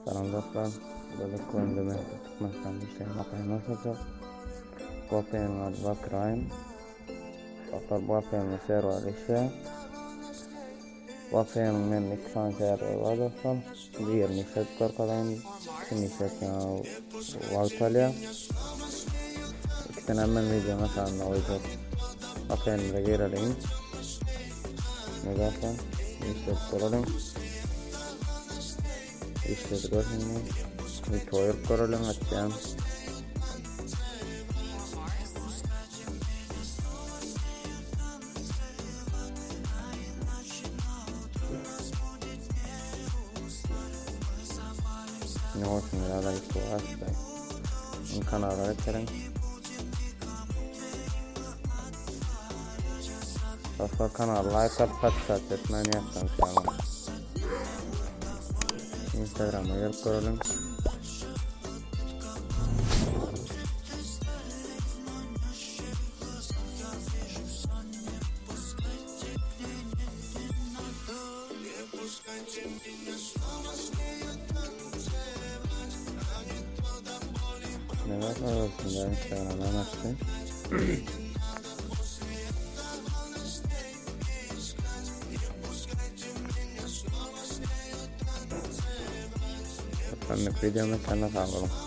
Salam dostlar. Burada Kondeme Türkmenistan işleýän APM açacak. Bu APM-iň ady Bakraýym. Dostlar bu APM-de serwer işleýär. Bu APM-iň mende 2 sany serweri bar dostlar. Birini işledip görkezeýin. Ikisini işletmäge wagt alýar. Ikisini hem men videonyň aşagynda goýjak. APM-imize gireliň. Ne dostlar? Işledip göreliň. Işledi görüşünde. Bir toýup göreliň açýan. Ne olsun ya da hiç bu Kanala geçelim. Dostlar kanala like atıp podpisat etmeni ýatdan çykarmaň. Instagrama gelip görelim. Ne var arasında Instagram'dan açtım. Toparlyk videomuz sana sağ olun.